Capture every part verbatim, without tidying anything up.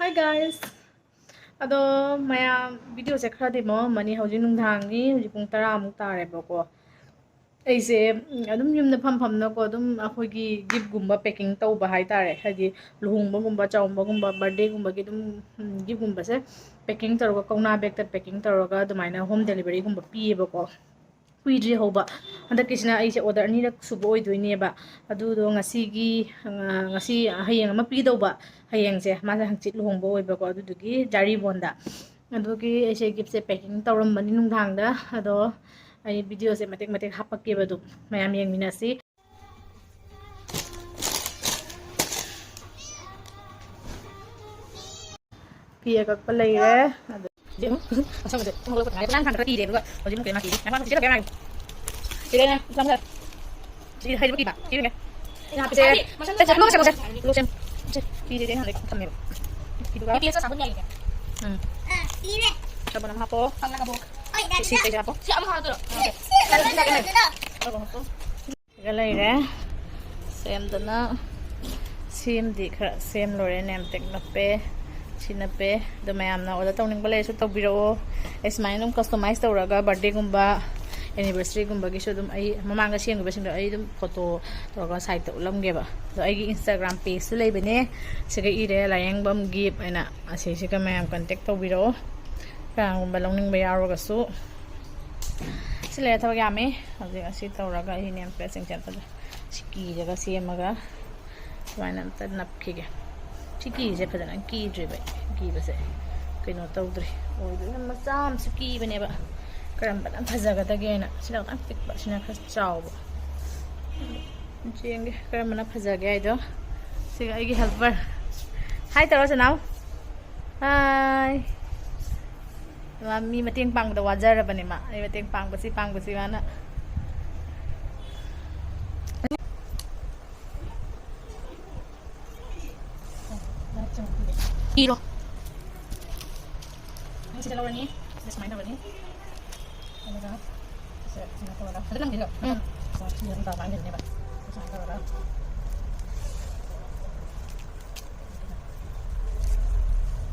Hi guys. ꯑꯗꯣ ꯃꯌꯥꯝ, ꯚꯤꯗꯤꯑꯣꯁꯦ ꯈꯔꯗꯤ ꯃꯝꯃꯝꯃꯅꯤ꯫ ꯍꯧꯖꯤꯛ ꯅꯨꯡꯗꯥꯡꯒꯤ, ꯍꯧꯖꯤꯛ ꯄꯨꯡ ꯇꯔꯥꯃꯨꯛ ꯇꯥꯔꯦꯕꯀꯣ꯫ ꯑꯩꯁꯦ, ꯎꯝ, ꯑꯗꯨꯝ ꯌꯨꯝꯗ ꯐꯝ ꯐꯝꯅꯀꯣ, ꯑꯗꯨꯝ ꯑꯩꯈꯣꯏꯒꯤ ꯒꯤꯐꯀꯨꯝꯕ ꯄꯦꯀꯤꯡ ꯇꯧꯕ ꯍꯥꯏꯇꯥꯔꯦ, ꯍꯥꯏꯗꯤ ꯂꯨꯍꯣꯡꯕꯒꯨꯝꯕ, ꯆꯥꯎꯝꯕꯒꯨꯝꯕ, ꯕꯥꯔꯗꯦꯒꯨꯝꯕꯒꯤ ꯑꯗꯨꯝ, ꯎꯝ, ꯒꯤꯐꯀꯨꯝꯕꯁꯦ ꯄꯦꯀꯤꯡ ꯇꯧꯔꯒ, ꯀꯧꯅꯥ ꯕꯦꯛꯇ ꯄꯦꯀꯤꯡ ꯇꯧꯔꯒ ꯑꯗꯨꯃꯥꯏꯅ ꯍꯣꯝ ꯗꯦꯂꯤꯚꯔꯤꯒꯨꯝꯕ ꯄꯤꯌꯦꯕꯀꯣ꯫ ꯀꯨꯏꯗ꯭ꯔꯤ ꯍꯧꯕ꯫ ꯍꯟꯗꯛꯀꯤꯁꯤꯅ ꯑꯩꯁꯦ ꯑꯣꯔꯗꯔ ꯑꯅꯤꯔꯛ ꯁꯨꯕ ꯑꯣꯏꯗꯣꯏꯅꯦꯕ꯫ ꯑꯗꯨꯗꯣ ꯉꯁꯤꯒꯤ, ꯑ, ꯉꯁꯤ, ꯍꯌꯦꯡ ꯑꯃ ꯄꯤꯗꯧꯕ, ꯍꯌꯦꯡꯁꯦ, ꯃꯥꯁꯦ ꯍꯪꯆꯤꯠ ꯂꯨꯍꯣꯡꯕ ꯑꯣꯏꯕꯀꯣ, ꯑꯗꯨꯗꯨꯒꯤ ꯖꯥꯔꯤꯕꯣꯟꯗ꯫ ꯑꯗꯨꯒꯤ ꯑꯩꯁꯦ ꯒꯤꯐꯁꯦ ꯄꯦꯀꯤꯡ ꯇꯧꯔꯝꯕꯅꯤ ꯅꯨꯡꯗꯥꯡꯗ꯫ ꯑꯗꯣ ꯑꯩ ꯚꯤꯗꯤꯑꯣꯁꯦ ꯃꯇꯦꯛ ꯃꯇꯦꯛ ꯍꯥꯞꯄꯛꯀꯦꯕ, ꯑꯗꯨꯝ ꯃꯌꯥꯝ ꯌꯦꯡꯃꯤꯟꯅꯁꯤ꯫ ꯐꯤ ꯑꯀꯛꯄ ꯂꯩꯔꯦ꯫ ꯑꯗꯨ ꯑꯁꯪꯕꯁꯦ ꯈꯣꯡ ꯂꯧꯊꯣꯛꯄ ꯉꯥꯏꯔꯦ꯫ ꯉꯔꯥꯡ ꯊꯥꯡꯗ ꯈꯔ ꯀꯤꯔꯦ, ꯑꯗꯨꯒ ꯍꯧꯖꯤꯛ ꯑꯃꯨꯛ ꯀꯩꯅꯣ ꯀꯤꯔꯦ꯫ ꯉꯔꯥꯡ ꯁꯤꯗ ꯀꯌꯥ ꯉꯥꯏꯔꯦ? ꯁꯤꯗ ꯂꯣꯏꯁꯜꯂꯣꯁꯦ꯫ ꯁꯤꯗ ꯍꯩꯗꯕ ꯀꯤꯕ꯫ ꯁꯤꯗꯅꯦ꯫ ꯁꯦ, ꯁꯦ, ꯂꯣꯏꯁꯜꯂꯣꯁꯦ꯫ ꯂꯣꯏꯁꯜ-, ꯁꯦ, ꯐꯤꯁꯦ ꯑꯩ ꯍꯥꯟꯅꯗꯩ ꯊꯝꯃꯦꯕ꯫ ꯑꯗꯨꯒ ꯎꯝ꯫ ꯁꯥꯕꯣꯟ ꯑꯃ ꯍꯥꯞꯄꯣ꯫ ꯁꯤ, ꯁꯤ ꯀꯩꯁꯦ ꯍꯥꯞꯄꯣ꯫ ꯁꯤ ꯑꯃ ꯍꯥꯞꯇꯣꯏꯔꯣ? ꯁꯤꯒ ꯂꯩꯔꯦ꯫ ꯁꯦꯝꯗꯅ, ꯁꯦꯝꯗꯤ ꯈꯔ ꯁꯦꯝ ꯂꯣꯏꯔꯦ꯫ ꯅꯦꯝꯇꯦꯛ ꯅꯞꯄꯦ, ꯁꯤ ꯅꯞꯄꯦ꯫ ꯑꯗꯣ ꯃꯌꯥꯝꯅ ꯑꯣꯔꯗꯔ ꯇꯧꯅꯤꯡꯕ ꯂꯩꯔꯁꯨ ꯇꯧꯕꯤꯔꯛꯑꯣ꯫ ꯑꯩ ꯁꯨꯃꯥꯏꯅ ꯑꯗꯨꯝ ꯀꯁꯇꯃꯥꯏꯁ ꯇꯧꯔꯒ, ꯕꯥꯔꯗꯦꯒꯨꯝꯕ, ꯑꯦꯅꯤꯚꯔꯁꯔꯤꯒꯨꯝꯕꯒꯤꯁꯨ ꯑꯗꯨꯝ, ꯑꯩ ꯃꯃꯥꯡꯗ ꯁꯦꯝꯈꯤꯕꯁꯤꯡꯗꯣ ꯑꯩ ꯑꯗꯨꯝ ꯐꯣꯇꯣ ꯇꯧꯔꯒ ꯁꯥꯏꯠꯇ ꯎꯠꯂꯝꯒꯦꯕ꯫ ꯑꯗꯣ ꯑꯩꯒꯤ ꯏꯟꯁꯇꯥꯒ꯭ꯔꯥꯝ ꯄꯦꯖꯁꯨ ꯂꯩꯕꯅꯦ꯫ ꯁꯤꯒ ꯏꯔꯦ, "ꯂꯥꯏꯌꯦꯡꯕꯝ ꯒꯤꯞ" ꯍꯥꯏꯅ꯫ ꯑꯁꯤꯁꯤꯒ ꯃꯌꯥꯝ ꯀꯟꯇꯦꯛ ꯇꯧꯕꯤꯔꯛꯑꯣ, ꯀꯅꯥꯒꯨꯝꯕ ꯂꯧꯅꯤꯡꯕ ꯌꯥꯎꯔꯒꯁꯨ꯫ ꯁꯤ ꯂꯩꯔꯦ, ꯊꯕꯛ ꯌꯥꯝꯃꯤ꯫ ꯍꯧꯖꯤꯛ ꯑꯁꯤ ꯇꯧꯔꯒ ꯑꯩ ꯅꯦꯝ ꯄꯦꯁ ꯆꯤꯡꯁꯤꯜꯂꯛꯄꯗ ꯁꯤ ꯀꯤꯔꯒ ꯁꯦꯝꯃꯒ ꯁꯨꯃꯥꯏꯅ ꯑꯝꯇ ꯅꯞꯈꯤꯒꯦ꯫ ꯁꯤ ꯀꯤꯁꯦ ꯐꯖꯅ ꯀꯤꯗ꯭ꯔꯤꯕ ꯑꯩ꯫ ꯀꯤꯕꯁꯦ ꯀꯩꯅꯣ ꯇꯧꯗ꯭ꯔꯤ꯫ ꯑꯣꯏꯗꯣꯏꯅ ꯃꯆꯥ ꯑꯃꯁꯨ ꯀꯤꯕꯅꯦꯕ꯫ ꯀꯔꯝꯕꯅ ꯐꯖꯒꯗꯒꯦꯅ꯫ ꯁꯤꯅ ꯈꯤꯇꯪ ꯄꯤꯛꯄ, ꯁꯤꯅ ꯈꯔ ꯆꯥꯎꯕ꯫ ꯌꯦꯡꯒꯦ ꯀꯔꯝꯕꯅ ꯐꯖꯒꯦ ꯍꯥꯏꯗꯣ꯫ ꯁꯤꯒ ꯑꯩꯒꯤ ꯍꯦꯜꯄꯔ꯫ ꯍꯥꯏ ꯇꯧꯔꯣ, ꯁꯅꯥꯎ꯫ ꯍꯥꯏ꯫ ꯃꯥ ꯃꯤ ꯃꯇꯦꯡ ꯄꯥꯡꯕꯗ ꯋꯥꯖꯔꯕꯅꯦ ꯃꯥ꯫ ꯑꯩ ꯃꯇꯦꯡ ꯄꯥꯡꯕꯁꯤ, ꯄꯥꯡꯕꯁꯤ ꯃꯥꯅ꯫ ꯏꯔꯣ꯫ ꯅꯪ ꯁꯤꯗ ꯂꯧꯔꯅꯤ꯫ ꯁꯤꯗ ꯁꯨꯃꯥꯏꯅ ꯇꯧꯔꯅꯤ꯫ ꯑꯗꯨꯒ ꯁꯤꯗ ꯁꯨꯃꯥꯏꯅ ꯇꯧꯔꯒ꯫ ꯐꯖꯅ ꯅꯝꯖꯤꯜꯂꯣ꯫ ꯎꯝ꯫ ꯁꯤꯗ ꯁꯨꯃꯥꯏꯅ ꯇꯧꯔꯒ꯫ ꯁꯨꯃꯥꯏꯅ ꯇꯧꯔꯒ꯫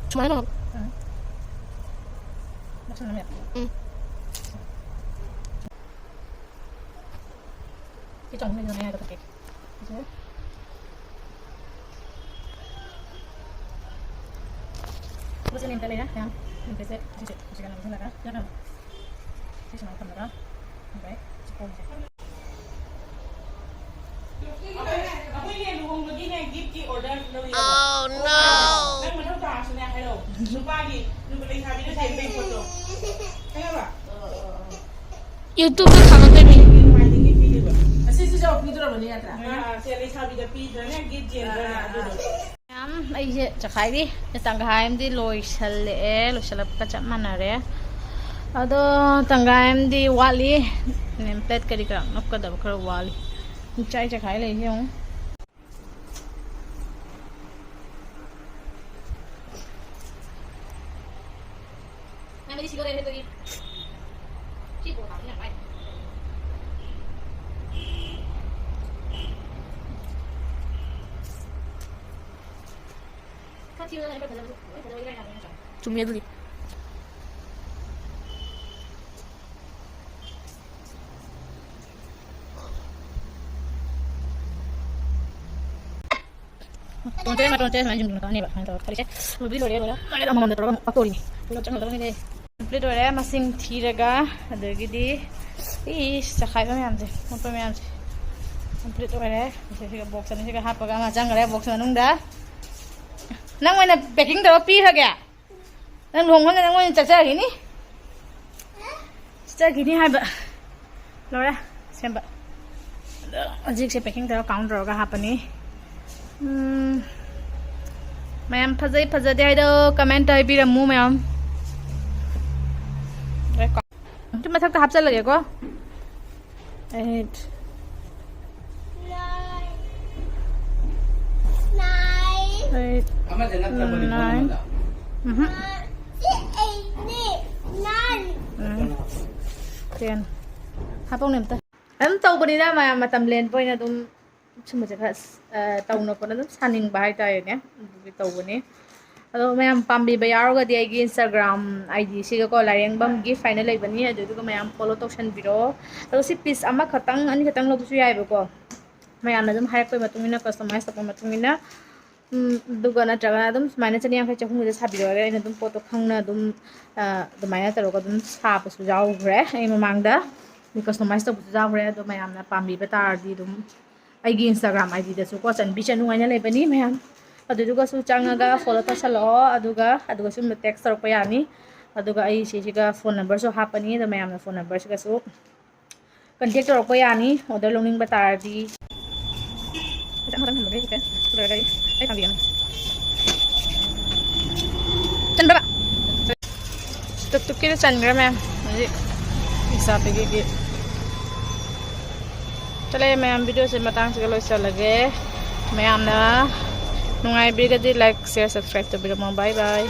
ꯁꯨꯃꯥꯏꯅ ꯇꯧꯔꯣ꯫ ꯎꯝ꯫ ꯃꯆꯨ ꯅꯝꯃꯦ꯫ ꯎꯝ꯫ ꯁꯤ ꯆꯪꯉꯝꯃꯦ, ꯃꯌꯥꯏꯗ ꯀꯛꯀꯦ꯫ ꯁꯤꯁꯦ꯫ ꯄꯣꯠꯁꯦ ꯅꯦꯝꯇ ꯂꯩꯔꯦ, ꯃꯌꯥꯝ꯫ ꯅꯦꯝꯇꯁꯦ, ꯁꯤꯁꯦ, ꯁꯤꯒ ꯅꯝꯁꯤꯜꯂꯒ, ꯌꯥꯝ ꯅꯝꯃꯦ꯫ ꯁꯤ ꯁꯨꯃꯥꯏꯅ ꯊꯝꯃꯒ, ꯑꯗꯨꯗꯩ ꯁꯤ ꯀꯣꯟꯁꯦ꯫ ꯑꯩꯈꯣꯏꯅꯦ ꯂꯨꯍꯣꯡꯕꯒꯤꯅꯦ gift ꯀꯤ order ꯂꯧꯔꯤꯕ꯫ Oh, no! ꯅꯪ ꯃꯊꯧ ꯇꯥꯔꯁꯨꯅꯦ ꯍꯥꯏꯔꯛꯑꯣ꯫ ꯅꯨꯄꯥꯒꯤ, ꯅꯨꯄꯥ ꯂꯩꯁꯥꯕꯤꯅ ꯁꯦꯝꯕꯩ ꯄꯣꯠꯇꯣ꯫ ꯈꯪꯉꯕ? YouTube ꯇ ꯊꯥꯒꯠꯇꯣꯏꯅꯤ꯫ ꯅꯨꯡꯉꯥꯏꯅꯤꯡꯉꯤ ꯄꯤꯗꯣꯏꯕ꯫ ꯑꯁꯤꯁꯤꯁꯨ ꯄꯤꯗꯣꯔꯕꯅꯤ ꯅꯠꯇ꯭ꯔꯥ? ꯑꯥ, ꯑꯥ, ꯁꯦ ꯂꯩꯁꯥꯕꯤꯗ ꯄꯤꯗ꯭ꯔꯅꯦ, gift ꯆꯦꯟꯗ꯭ꯔꯅꯦ ꯑꯗꯨꯗꯣ꯫ ꯃꯌꯥꯝ ꯑꯩꯁꯦ ꯆꯈꯥꯏꯔꯤ꯫ ꯇꯪꯈꯥꯏ ꯑꯃꯗꯤ ꯂꯣꯏꯁꯜꯂꯛꯑꯦ, ꯂꯣꯏꯁꯜꯂꯛꯄꯒ ꯆꯞ ꯃꯥꯟꯅꯔꯦ꯫ ꯑꯗꯣ ꯇꯪꯈꯥꯏ ꯑꯃꯗꯤ ꯋꯥꯠꯂꯤ꯫ Name plate ꯀꯔꯤ ꯀꯔꯥ ꯅꯞꯀꯗꯕ ꯈꯔ ꯋꯥꯠꯂꯤ꯫ ꯆꯥꯏ ꯆꯈꯥꯏ ꯂꯩꯁꯦ ꯌꯦꯡꯉꯨ꯫ ꯆꯨꯝꯃꯦ ꯑꯗꯨꯗꯤ꯫ ꯃꯇꯣꯟ ꯇꯔꯦꯠ, ꯃꯇꯣꯟ ꯇꯔꯦꯠ ꯁꯨꯃꯥꯏꯅ ꯌꯨꯡꯗꯨꯅ ꯀꯛꯑꯅꯦꯕ꯫ ꯁꯨꯃꯥꯏꯅ ꯇꯧꯔꯒ ꯐꯔꯤꯁꯦ ꯂꯣꯏꯕꯗꯤ ꯂꯣꯏꯔꯦ, ꯂꯣꯏꯔꯦ꯫ ꯂꯣꯏꯔꯦ, ꯑꯃꯃꯝꯗ ꯇꯧꯔꯒ ꯑꯃꯨꯛ ꯀꯛꯇꯧꯔꯤꯅꯤ꯫ ꯄꯨꯂꯞ ꯆꯪꯒꯗꯕꯅꯤꯅꯦ꯫ Complete ꯑꯣꯏꯔꯦ, ꯃꯁꯤꯡ ꯊꯤꯔꯒ꯫ ꯑꯗꯒꯤꯗꯤ ꯏꯁ, ꯆꯈꯥꯏꯕ ꯃꯌꯥꯝꯁꯦ, ꯃꯣꯠꯄ ꯃꯌꯥꯝꯁꯦ complete ꯑꯣꯏꯔꯦ꯫ ꯁꯤꯒ box ꯑꯅꯤꯁꯤꯒ ꯍꯥꯞꯄꯒ ꯑꯃ ꯆꯪꯈ꯭ꯔꯦ box ꯃꯅꯨꯡꯗ꯫ ꯅꯪ ꯑꯣꯏꯅ packing ꯇꯧꯔ ꯄꯤꯈ꯭ꯔꯒꯦ꯫ ꯅꯪ ꯂꯨꯍꯣꯡꯕꯗ ꯅꯪ ꯑꯣꯏꯅ ꯆꯠꯆꯈꯤꯅꯤ꯫ ꯆꯠꯆꯈꯤꯅꯤ ꯍꯥꯏꯕ꯫ ꯂꯣꯏꯔꯦ ꯁꯦꯝꯕ꯫ ꯑꯗꯣ ꯍꯧꯖꯤꯛꯁꯦ packing ꯇꯧꯔꯒ count ꯇꯧꯔꯒ ꯍꯥꯞꯄꯅꯤ꯫ ꯎꯝ, ꯃꯌꯥꯝ ꯐꯖꯩ ꯐꯖꯗꯦ ꯍꯥꯏꯗꯣ comment ꯇ ꯍꯥꯏꯕꯤꯔꯝꯃꯨ ꯃꯌꯥꯝ꯫ ꯁꯤ ꯃꯊꯛꯇ ꯍꯥꯞꯆꯜꯂꯒꯦꯀꯣ꯫ Eight꯫ Nine. Eight. ꯑꯃꯗ ꯅꯠꯇ꯭ꯔꯕꯅꯦ, nine. ꯐꯣꯟ ꯑꯃꯗ꯫ ꯎꯝꯍꯨꯝ꯫ ꯁꯤ eightꯅꯦ꯫ Nine. ꯎꯝ꯫ Ten꯫ ꯍꯥꯞꯄꯧꯅꯦ ꯑꯝꯇ꯫ ꯑꯗꯨꯝ ꯇꯧꯕꯅꯤꯗ ꯃꯌꯥꯝ, ꯃꯇꯝ ꯂꯦꯟꯕ ꯑꯣꯏꯅ ꯑꯗꯨꯝ ꯁꯨꯝꯕꯁꯦ ꯈꯔ, ꯑ, ꯇꯧꯅ ꯈꯣꯠꯅ ꯑꯗꯨꯝ ꯁꯥꯅꯤꯡꯕ ꯍꯥꯏꯇꯥꯔꯦꯅꯦ, ꯑꯗꯨꯒꯤ ꯇꯧꯕꯅꯤ꯫ ꯑꯗꯣ ꯃꯌꯥꯝ ꯄꯥꯝꯕꯤꯕ ꯌꯥꯎꯔꯒꯗꯤ ꯑꯩꯒꯤ Instagram ID ꯁꯤꯒꯀꯣ, ꯂꯥꯏꯔꯦꯡꯕꯝ ꯒꯤꯐ ꯍꯥꯏꯅ ꯂꯩꯕꯅꯤ, ꯑꯗꯨꯗꯨꯒ ꯃꯌꯥꯝ ꯐꯣꯂꯣ ꯇꯧꯁꯟꯕꯤꯔꯣ꯫ ꯑꯗꯣ ꯁꯤ ꯄꯤꯁ ꯑꯃꯈꯛꯇꯪ, ꯑꯅꯤꯈꯛꯇꯪ ꯂꯧꯕꯁꯨ ꯌꯥꯏꯑꯕꯀꯣ꯫ ꯃꯌꯥꯝꯅ ꯑꯗꯨꯝ ꯍꯥꯏꯔꯛꯄꯒꯤ ꯃꯇꯨꯡ ꯏꯟꯅ, ꯀꯁꯇꯃꯥꯏꯁ ꯇꯧꯔꯛꯄꯒꯤ ꯃꯇꯨꯡ ꯏꯟꯅ, ꯎꯝ, ꯑꯗꯨꯒ ꯅꯠꯇ꯭ꯔꯒꯅ ꯑꯗꯨꯝ ꯁꯨꯃꯥꯏꯅ ꯆꯅꯤ ꯌꯥꯡꯈꯩ, ꯆꯍꯨꯝꯒꯤꯗ ꯁꯥꯕꯤꯔꯣ ꯍꯥꯏꯔꯒ ꯑꯩꯅ ꯑꯗꯨꯝ ꯄꯣꯠꯇꯣ ꯈꯪꯅ ꯑꯗꯨꯝ, ꯑ, ꯑꯗꯨꯃꯥꯏꯅ ꯇꯧꯔꯒ ꯑꯗꯨꯝ ꯁꯥꯕꯁꯨ ꯌꯥꯎꯈ꯭ꯔꯦ ꯑꯩ ꯃꯃꯥꯡꯗ꯫ ꯑꯗꯨ ꯀꯁꯇꯃꯥꯏꯁ ꯇꯧꯕꯁꯨ ꯌꯥꯎꯈ꯭ꯔꯦ꯫ ꯑꯗꯣ ꯃꯌꯥꯝꯅ ꯄꯥꯝꯕꯤꯕ ꯇꯥꯔꯗꯤ ꯑꯗꯨꯝ ꯑꯩꯒꯤ Instagram ID ꯗꯁꯨꯀꯣ, ꯆꯟꯕꯤ ꯆꯅꯨ ꯍꯥꯏꯅ ꯂꯩꯕꯅꯤ ꯃꯌꯥꯝ꯫ ꯑꯗꯨꯗꯨꯒꯁꯨ ꯆꯪꯉꯒ ꯐꯣꯂꯣ ꯇꯧꯁꯜꯂꯛꯑꯣ, ꯑꯗꯨꯒ, ꯑꯗꯨꯒꯁꯨ ꯇꯦꯛꯁ ꯇꯧꯔꯛꯄ ꯌꯥꯅꯤ꯫ ꯑꯗꯨꯒ ꯑꯩ ꯁꯤꯁꯤꯒ ꯐꯣꯟ ꯅꯝꯕꯔꯁꯨ ꯍꯥꯞꯄꯅꯤ, ꯑꯗꯣ ꯃꯌꯥꯝꯅ ꯐꯣꯟ ꯅꯝꯕꯔꯁꯤꯒꯁꯨ ꯀꯟꯇꯦꯛ ꯇꯧꯔꯛꯄ ꯌꯥꯅꯤ, ꯑꯣꯔꯗꯔ ꯂꯧꯅꯤꯡꯕ ꯇꯥꯔꯗꯤ꯫ ꯄꯩꯁꯥ ꯑꯃꯈꯛꯇꯪ ꯊꯝꯕꯗꯩ ꯍꯦꯛꯇ ꯂꯣꯏꯔꯒ ꯑꯩ ꯊꯝꯕꯤꯔꯝꯃꯦ꯫ ꯆꯟꯕ꯭ꯔꯕ? ꯇꯨꯛ ꯇꯨꯛꯀꯤꯗ ꯆꯟꯈ꯭ꯔꯦ ꯃꯌꯥꯝ꯫ ꯍꯧꯖꯤꯛ ꯏꯆꯥ ꯄꯤꯒꯦꯒꯤ ꯆꯠꯂꯦ ꯃꯌꯥꯝ꯫ ꯚꯤꯗꯤꯑꯣꯁꯦ ꯃꯇꯥꯡꯁꯤꯒ ꯂꯣꯏꯁꯤꯜꯂꯒꯦ꯫ ꯃꯌꯥꯝꯅ ꯅꯨꯡꯉꯥꯏꯕꯤꯔꯒꯗꯤ like, share, subscribe ꯇꯧꯕꯤꯔꯝꯃꯣ꯫ Bye bye꯫